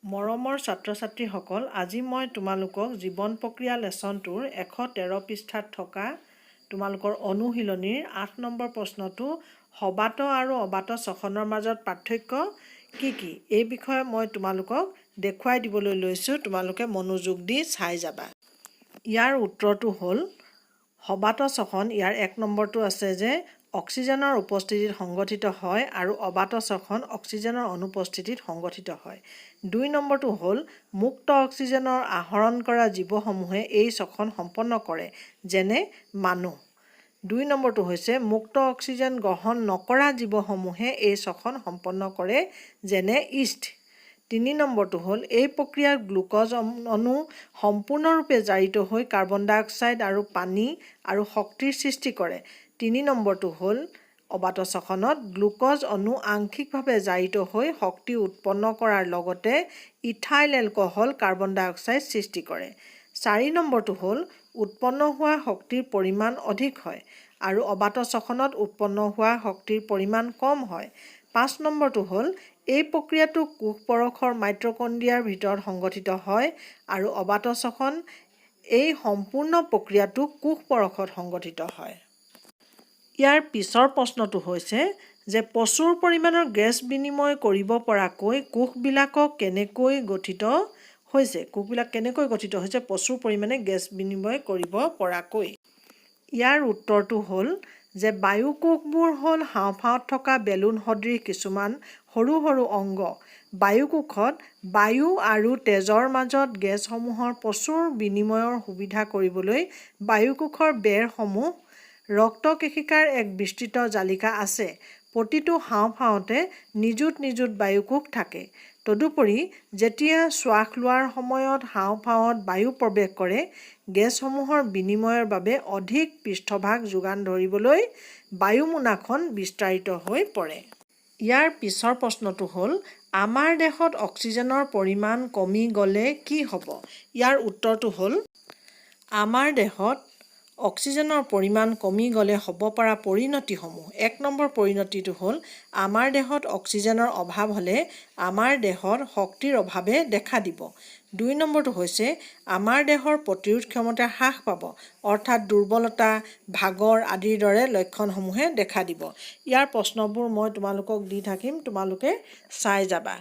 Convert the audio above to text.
মৰমৰ ছাত্ৰ-ছাত্ৰীসকল, আজি মই তোমালোকক জীৱন প্ৰক্ৰিয়া লেচনটোৰ 113 পৃষ্ঠাত থকা তোমালোকৰ অনুশীলনীৰ 8 নম্বৰ প্ৰশ্নটো, সবাত আৰু অবাত শ্বসনৰ মাজত পাৰ্থক্য কি কি, এই বিষয়ে মই তোমালোকক দেখুৱাই দিবলৈ লৈছোঁ। তোমালোকে মনোযোগ দি চাই যাবা। ইয়াৰ উত্তৰটো হ'ল সবাত শ্বসন, ইয়াৰ 1 নম্বৰটো আছে যে অক্সিজেনৰ উপস্থিতিত সংগঠিত হয় আৰু অবাত শ্বসন অক্সিজেনৰ অনুপস্থিতিত সংগঠিত হয়। 2 নম্বৰটো হ'ল মুক্ত অক্সিজেনৰ আহৰণ কৰা জীৱসমূহে এই শ্বসন সম্পন্ন কৰে, যেনে মানুহ। 2 নম্বৰটো হৈছে মুক্ত অক্সিজেন গ্ৰহণ নকৰা জীৱসমূহে এই শ্বসন সম্পন্ন কৰে, যেনে ইষ্ট। 3 নম্বৰটো হ'ল এই প্ৰক্ৰিয়াত গ্লুক'জ অণু সম্পূৰ্ণৰূপে জাৰিত হৈ কাৰ্বন ডাই অক্সাইড আৰু পানী আৰু শক্তিৰ সৃষ্টি কৰে। 3 নম্বৰটো হ'ল অবাত শ্বসনত গ্লুক'জ অণু আংশিকভাৱে জাৰিত হৈ শক্তি উৎপন্ন কৰাৰ লগতে ইথাইল এলকহল, কাৰ্বন ডাই অক্সাইড সৃষ্টি কৰে। 4 নম্বৰটো হ'ল উৎপন্ন হোৱা শক্তিৰ পৰিমাণ অধিক হয় আৰু অবাত শ্বসনত উৎপন্ন হোৱা শক্তিৰ পৰিমাণ কম হয়। 5 নম্বৰটো হ'ল এই প্ৰক্ৰিয়াটো কোষ পৰশৰ মাইট্ৰকণ্ড্ৰিয়াৰ ভিতৰত সংগঠিত হয় আৰু অবাত শ্বসন এই সম্পূৰ্ণ প্ৰক্ৰিয়াটো কোষ পৰশত সংগঠিত হয়। ইয়াৰ পিছৰ প্ৰশ্নটো হৈছে যে প্ৰচুৰ পৰিমাণৰ গেছ বিনিময় কৰিব পৰাকৈ কোষবিলাকক কেনেকৈ গঠিত হৈছে? কোষবিলাক কেনেকৈ গঠিত হৈছে প্ৰচুৰ পৰিমাণে গেছ বিনিময় কৰিব পৰাকৈ? ইয়াৰ উত্তৰটো হ'ল যে বায়ুকোষবোৰ হ'ল হাওঁফাওঁত থকা বেলুন সদৃশ কিছুমান সৰু সৰু অংগ। বায়ুকোষত বায়ু আৰু তেজৰ মাজত গেছসমূহৰ প্ৰচুৰ বিনিময়ৰ সুবিধা কৰিবলৈ বায়ুকোষৰ বেৰসমূহ ৰক্তকেশিকাৰ এক বিস্তৃত জালিকা আছে। প্ৰতিটো হাওঁফাওঁতে নিযুত নিযুত বায়ুকোষ থাকে। তদুপৰি যেতিয়া শ্বাস লোৱাৰ সময়ত হাওঁফাওঁত বায়ু প্ৰৱেশ কৰে, গেছসমূহৰ বিনিময়ৰ বাবে অধিক পৃষ্ঠভাগ যোগান ধৰিবলৈ বায়ুমোনাখন বিস্তাৰিত হৈ পৰে। ইয়াৰ পিছৰ প্ৰশ্নটো হ'ল, আমাৰ দেহত অক্সিজেনৰ পৰিমাণ কমি গ'লে কি হ'ব? ইয়াৰ উত্তৰটো হ'ল আমাৰ দেহত অক্সিজেনৰ পৰিমাণ কমি গ'লে হ'ব পৰা পৰিণতিসমূহ। 1 নম্বৰ পৰিণতিটো হ'ল আমাৰ দেহত অক্সিজেনৰ অভাৱ হ'লে আমাৰ দেহত শক্তিৰ অভাৱে দেখা দিব। 2 নম্বৰটো হৈছে আমাৰ দেহৰ প্ৰতিৰোধ ক্ষমতা হ্ৰাস পাব, অৰ্থাৎ দুৰ্বলতা, ভাগৰ আদিৰ দৰে লক্ষণসমূহে দেখা দিব। ইয়াৰ প্ৰশ্নবোৰ মই তোমালোকক দি থাকিম, তোমালোকে চাই যাবা।